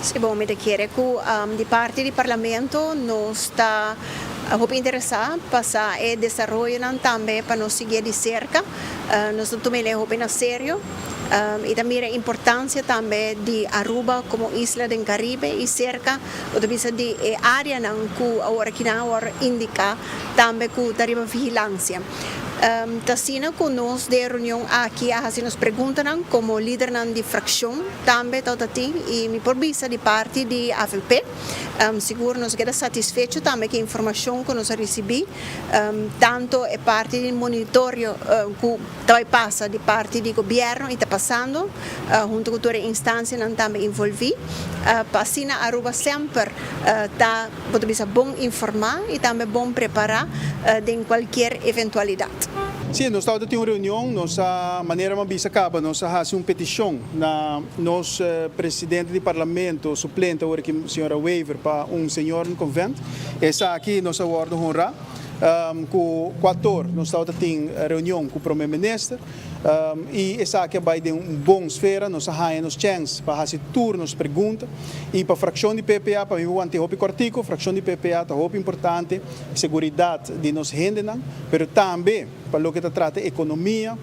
Si, bon, mi ta kere ku di parti di Parlamento nos ta hopi interesá pa sa e desaroyonan tambe pa nos siguié di serka. Nos ta tuma el'e hopi na serio i ta mira e importansia tambe di Aruba komo isla den Karibe i serka bo ta bisa di e áreanan ku awor akinan a wòrdu indiká tambe ku ta riba vigilansia. Ta asina ku nos den e reunion aki a hasi nos preguntanan komo lidernan di frakshon tambe tabata tin i mi por bisa di parti di avp sigur nos a keda satisfecho tambe ku e informashon ku nos a risibí tanto e parti di monitorio ku ta bai pasa di parti di gobièrnu i ta pasando huntu ku tur e instansianan tambe involví pa asina Aruba semper ta Bo ta bisa bon informá i tambe bon prepará den kualkier eventualidat. Sí, nos tabata tin un reunion, nos a, manera mi a bisa caba, nos a haci un peticion na nos presidente di parlamento suplente awor aki, señora Wever, pa un seniorenconvent. Esaki nos a wordo honra cu cuator nos tabata tin reunion cu prome minister. I esaki a bai den un bon sfera, nos a haña nos chèns pa hasi tur nos pregunta. I pa frakshon di PPA, pa mi want'é hopi kòrtiku, frakshon di PPA ta hopi importante seguridat di nos hendenan, pero tambe pa loke ta trata ekonomia,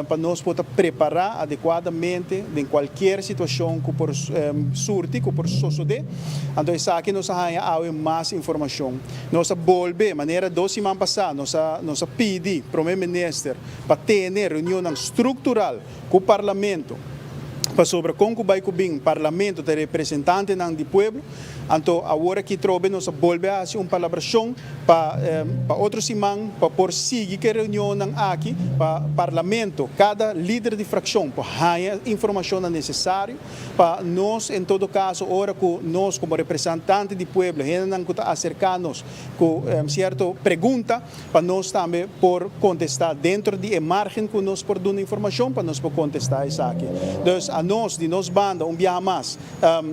pa nos por ta prepará adekuadamente den kualkier situashon ku por surti, ku por sosodé. Anto esaki nos a haña awe mas informashon. Nos a bolbe, manera dos siman pasá nos a nos a pidi Prome Minister, pa tene reunionnan struktural ku Parlamento pasobra kon ku bai ku bin Parlamento ta representantenan di pueblo. Anto awor aki trobe nos a bolbe a hasi un palabrashon pa pa otro siman pa por sigui ku e reunionnan aki pa Parlamento kada lider di frakshon por haña informashonnan nesesario pa nos en todo kaso ora ku nos komo representante di pueblo hendenan ku ta aserká nos ku sierto pregunta pa nos tambe por contesta dentro di e margen cu nos por duna informacion pa nos por contesta esaki. Dus a nos di nos banda un biaha mas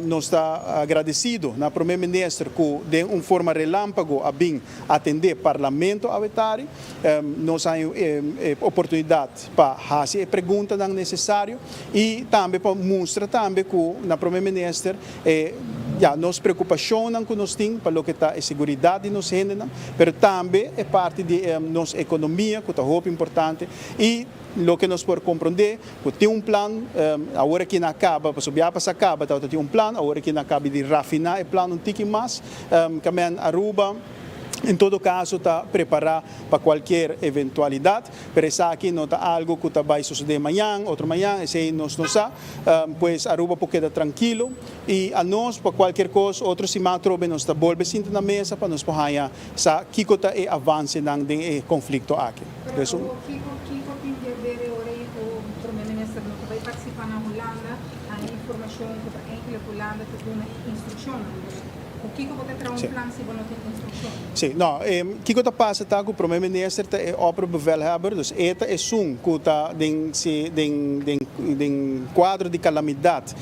nos ta agradecido na Prome Minister cu den un forma relampago a bin atende Parlamento awetari. Nos a e oportunidad pa haci e preguntanan necesario y tambe pa mustra tambe cu na Prome Minister e ya nos preocupacionnan cu nos tin pa loke ta e seguridad di nos hendenan, pero tambe e parti di nos economia cu ta hopi importante y loke nos por comprende cu tin un plan, awor aki na caba, pasobra bia pasa caba tabata tin un plan, awor aki na caba di rafina e plan un tiki mas, camen Aruba en todo caso ta prepara pa cualkier eventualidad. Pero esaki no ta algo cu ta bay sosode mañan, otro mañan, esey nos no sa. Pues Aruba por keda trankilo y anos pa cualkier cos otro siman atrobe nos ta bolbe sinta na mesa pa nos por haya sa kico ta e avancenan den e conflicto aki. Pero awor kico kico tin di haber e ora ey cu Prome Minister no ta bay participa na Hulanda? Haya informacion cu ta enkele Hulanda ta duna e instruccionnan. Ku kiko bo ta traha un plan si bo no tin instrukshon? Sí, no, kiko ta pasa ta ku Prome Minister ta e opperbevelhebber, dus e ta esun ku ta den si den den den kuadro di kalamidat,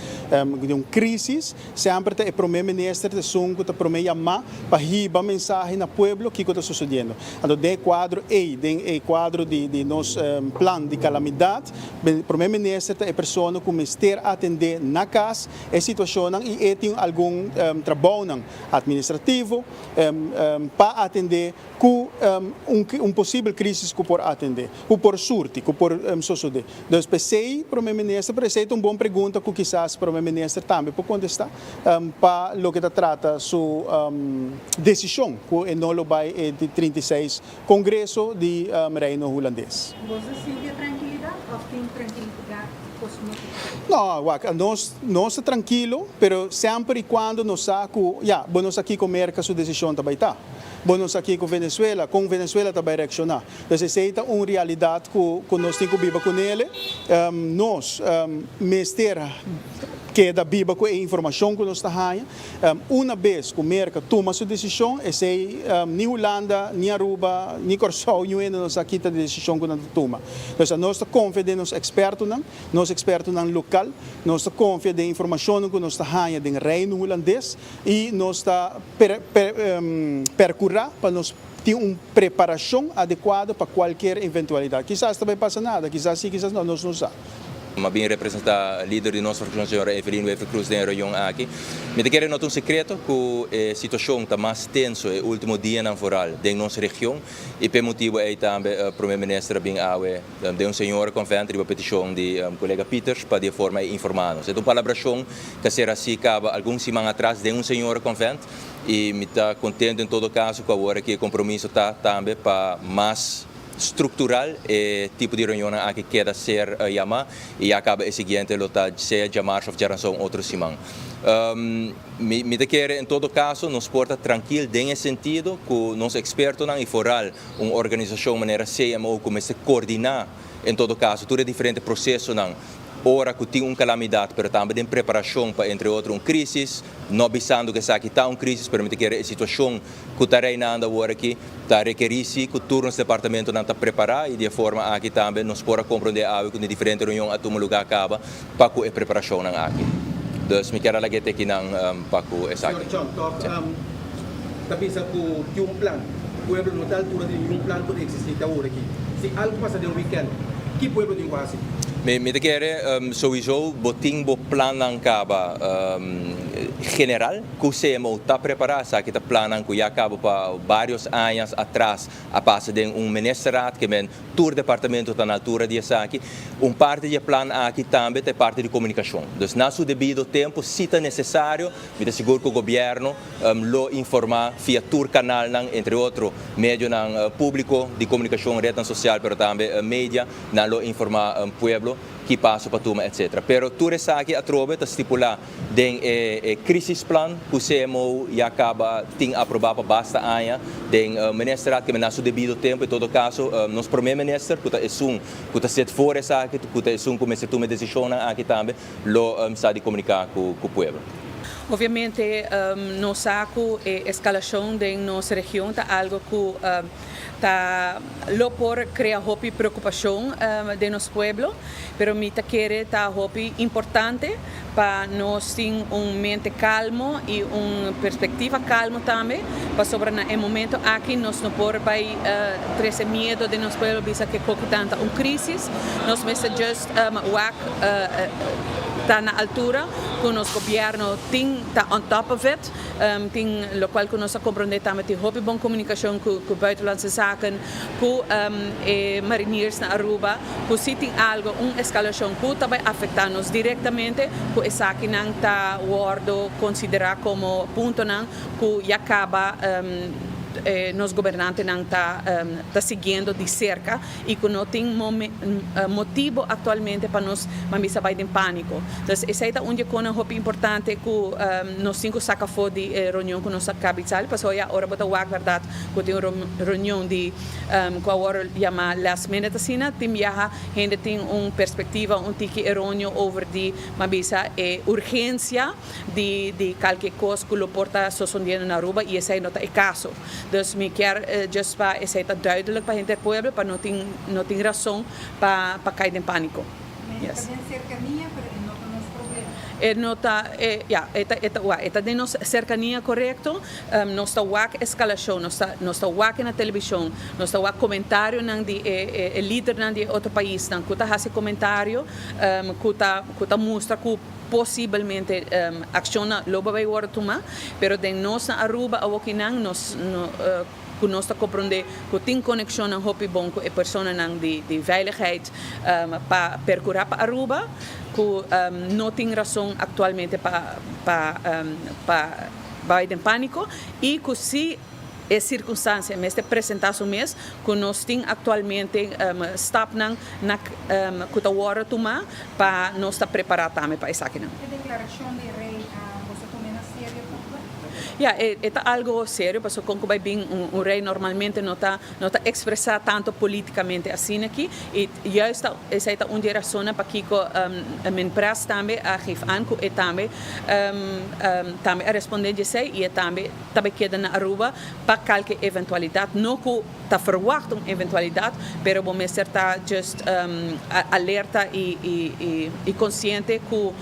di un krisis, semper ta e Prome Minister ta esun ku ta prome yamá pa hiba mensahe na pueblo kiko ta sosodiendo. Anto den e kuadro ei, den e kuadro di di nos plan di kalamidat, Prome Minister ta e persona ku mester atendé na kas, E situacionnan y e tin algun trabounan administrativo pa atende cu un posibel crisis cu por atende, cu por surti, cu por sosode. Dus p'esey Prome Minister, pero esey ta un bon pregunta cu kisas Prome Minister tambe por contesta pa loke ta trata su decision cu e no lo bay e di 36 Congreso di Reino Hulandes. Bo sa sinti e trankilidad of tin trankilidad kosmétiko? No, wak, nos nos ta trankilo, pero semper i kuando nos sa ku, ya, bo no sa kiko Merka su desishon ta bai ta. Bo no sa kiko Venezuela, kon Venezuela ta bai reakshoná. Dus esei ta un realidat ku ku nos tin ku biba kunele. Nos mester keda biba ku e informashon ku nos ta haña. Una bes ku Merka tuma su desishon, esei ni Hulanda, ni Aruba, ni Kòrsou, niun hende no sa kita di desishon ku nan ta tuma. Pues anos ta konfia den nos ekspertonan, nos ekspertonan lokal, nos ta konfia den informashonnan ku nos ta haña den Reino Hulandes i nos ta perkurá pa nos tin un preparashon adekuado pa kualkier eventualidat. Kisas ta bai pasa nada, kisas si, kisas no, nos no sa. M'a bin representa lider di nos fraccion señora Evelyn Wever-Croes den e reunion aki. Mi ta kere no ta un secreto cu e situacion ta mas tenso e ultimo dianan vooral den nos region y p'e motibo ey tambe Prome Minister a bin awe den un seniorenconvent riba peticion di colega Pieters pa di e forma ey informa nos. E ta un palabracion cu a ser haci caba algun siman atras den un seniorenconvent y mi ta contento en todo caso cu awor aki e compromiso ta tambe pa mas Structural e tipo di reunionnan aki keda ser yama y ya caba e siguiente lo ta sea djamarzo of djaranzon otro siman. Mi ta kere en todo caso nos por ta trankil den e sentido cu nos expertonan y foral un organisacion manera CMO cu mester coordina en todo caso tur e diferente procesonan ora cu tin un calamidad pero tambe den preparacion pa entre otro un crisis, no bisando cu esaki ta un crisis pero mi ta kere e situacion cu ta reinando awor aki ta rekerí si cu tur nos departamentonan ta prepará y di e forma aki tambe nos por a comprendé awe cu den diferente reunion a tuma lugá caba pa cu e preparacionnan aki. Dus mi kier a laga e tekinan pa cu esaki. Señor Chong, toch ta bisa cu tin un plan. Pueblo no ta altura di ningun plan cu ta existi te awor aki. Si algo pasa den weekend, ki pueblo tin cu haci? Mi ta kere souiso bo tin bo plannan caba general. Ku CMO ta prepará esaki ta plannan ku ya kaba pa vários añas atras a pasa den un ministerraad ke men tur departamento ta na altura di esaki. Un parti di e plan aki tambe ta e parti di komunikashon. Dus na su debido tempu si ta nesesario mi ta sigur ku gobièrnu lo informá via tur kanalnan entre otro medionan públiko di komunikashon, retnan sosial pero tambe media nan lo informá pueblo ki paso pa tuma etcetera. Pero tur esaki atrobe ta stipulá Den e crisisplan cu CMO ya caba tin aproba pa basta aña den Ministerraad ke na su debido tempo en todo caso nos Prome Minister cu ta esun cu ta zit voor esaki cu ta esun cu mester tuma e decisionnan aki tambe lo sa di comunica cu pueblo. Obviamente nos sa cu e escalacion den nos region ta algo cu ta lo por crea hopi preocupacion den nos pueblo, pero mi ta kere ta hopi importante pa nos tin un mente calmo y un perspectiva calmo tambe, pasobra na e momento aki nos no por bay trece miedo den nos pueblo bisa ke koki tanta un crisis, nos mester just wak ta na altura cu nos gobierno tin ta on top of it. Tin locual cu nos a comprende tambe tin hopi bon comunicacion cu Buitenlandse Zaken, cu e mariniers na Aruba, cu si tin algo, un escalacion cu ta bay afecta nos directamente, cu esakinan ta wordo considera como puntonan cu ya caba nos gobernantenan ta siguiendo di cerca. y cu no tin motibo actualmente pa nos ban bisa bay den panico. Entonces esey ta un di e conan hopi importante cu nos tin cu saca afo di e reunion cu nos a cabizal pasobra ya ora bo ta wak berdad cu tin un reunion di cu awor yama last minute asina tin biaha hende tin un perspectiva un tiki eroneo over di ban bisa e urgencia di di kalke kos ku lo por ta sosondiendo na Aruba i esei no ta e kaso. Dus mi kier just pa esei ta duidelijk pa henter pueblo pa no tin no tin rason pa pa kai den paniko. E ta den serkania pero e no ta nos problema. E no ta e ya e ta e ta wak e ta den nos serkania korekto. Nos ta wak eskalashon nos ta nos ta wak na televishon nos ta wak komentarionan di e e lidernan di e otro paisnan ku ta hasi komentario ku ta ku ta mustra ku Posibelmente accionnan lo bay wordo tuma, pero den nos na Aruba awokinan nos cu nos ta comprende cu tin conexionnan hopi bon cu e personanan di veiligheid pa percura pa Aruba cu no tin razon actualmente pa pa bay den panico y cu si E sirkunstansia mester presentá su mes ku nos tin aktualmente stapnan na ku ta wòrdu tumá pa nos ta prepará tambe pa esakinan. E deklarashon di rei a boso tum'é na serio tambe? Ya, e ta algu serio pasobra kon ku bai bin un rei normalmente no ta no ta ekspresá tantu polítikamente asina aki i juist ta esei ta un di e rasonnan pakiko Minpres tambe a geef aan ku e tambe tambe a respondé di esei i e tambe ta bay keda na Aruba pa kalke eventualidad, no cu ta verwacht un eventualidad, pero bo mester ta just alerta y consciente cu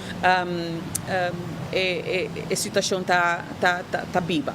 e situacion ta biba.